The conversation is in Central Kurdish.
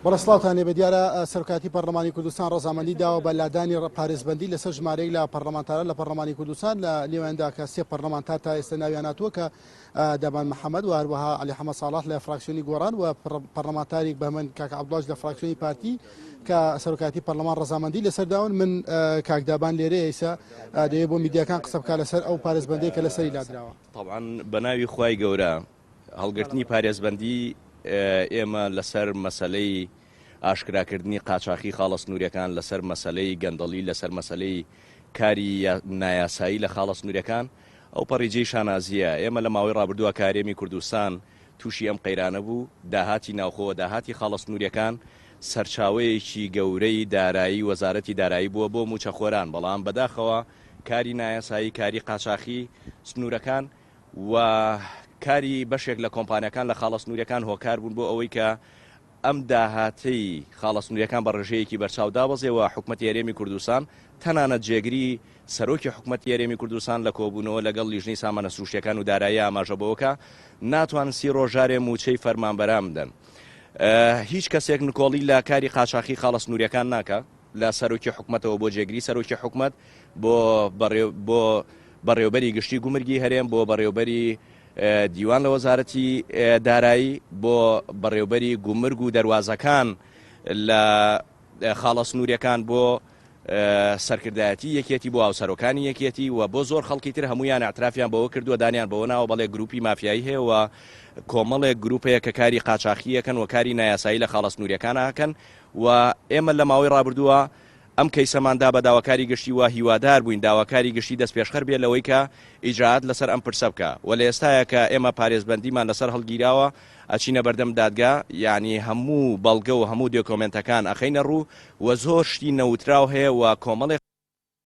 بەڵێ سڵاوتان لێبێ دیارە سەرۆکایەتی پەرلەمانی کوردستان ڕەزامەندی داوە بە لادانی پارێزبەندی لەسەر ژمارەیەک لە پەرلەمانتاران لە پەرلەمانی کوردستان لە نێویاندا کە سێ پەرلەمانتار تا ئێستا ناویان هاتووە کە دابان محەممەد و هەروەها علی حەمە ساڵح لە فراکسیۆنی گۆڕان و پەرلەمانتاریک بەهمەن کاک عەبدوڵاش لە فراکسیۆنی پارتی کە سەرۆکایەتی پەرلەمان ڕەزامەندی لەسەر داون من کاک دابان لێرەیە ئێستا دەیە بۆ میدیاکان قسە بکا لەسەر ئەو پارێزبەندەی کە لەسەری لادراوە. تەبعەن بە ناوی خوای گەورە هەڵگرتنی پارێزبەندی ئێمە لەسەر مەسەلەی ئاشکراکردنی قاچاخی خاڵە سنووریەکان، لەسەر مەسەلەی گەندەڵی، لەسەر مەسەلەی کاری نایاسایی لە خاڵە سنووریەکان ئەوپەڕی جێی شانازییە. ئێمە لە ماوەی ڕابردووە کە هەرێمی کوردستان تووشی ئەم قەیرانە بوو، داهاتی ناوخۆ و داهاتی خاڵە سنووریەکان سەرچاوەیەکی گەورەی دارایی وەزارەتی دارایی بووە بۆ مووچەخۆران، بەڵام بەداخەوە کاری نایاسایی، کاری قاچاخی سنوورەکان و کاری بەشێک لە کۆمپانیاکان لە خاڵە سنووریەکان هۆکار بوون بۆ ئەوەی کە ئەم داهاتەی خاڵە سنووریەکان بە ڕێژەیەکی بەرچاو دابەزێ و حکومەتی هەرێمی کوردستان تەنانەت جێگری سەرۆکی حکومەتی هەرێمی کوردستان لە کۆبوونەوە لەگەڵ لیژنەی سامانە سروشتیەکان و دارایی ئاماژە بەوەکا ناتوانن سی ڕۆژ جارێ مووچەی فەرمانبەران بدەن. هیچ کەسێک نکۆڵی لە کاری قاچاخی خاڵە سنووریەکان ناکا. لە سەرۆکی حکومەتەوە بۆ جێگری سەرۆکی حکومەت بۆ بۆ بەڕێوبەری گشتی گومرگی هەرێم بۆ بەڕێوبەری دیوان لە وەزارەتی دارایی بۆ بەڕێوبەری گومرگ و دەروازەکان لە خاڵە سنووریەکان بۆ سەرکردایەتی یەکێتی بۆ هاوسەرۆکانی یەکێتی و بۆ زۆر خەڵکی تر هەمویان اعترافیان بەوە کردووە دانیان بەوە ناوە بەڵێ گروپی مافیایی هەیە و کۆمەڵێک گروپ هەیە کە کاری قاچاخیەکەن و کاری نایاسایی لە خاڵە سنووریەکان ئەکەن و ئێمە لە ماوەی ڕابردووە ئەم کەیسەمان دا بە داواکاری گشتی و هیوادار بووین داواکاری گشتی دەستپێشخەر بێت لەوەی کە ئیجرائات لەسەر ئەم پرسە بکا و لە ئێستایا کە ئێمە پارێزبەندیمان لەسەر هەڵگیراوە ئەچینە بەردەم دادگا یانی هەموو بەڵگە و هەموو دێکۆمێنتەکان ئەخەینە ڕوو و زۆر شتی نەوتراو هەیە و کۆمەڵێ.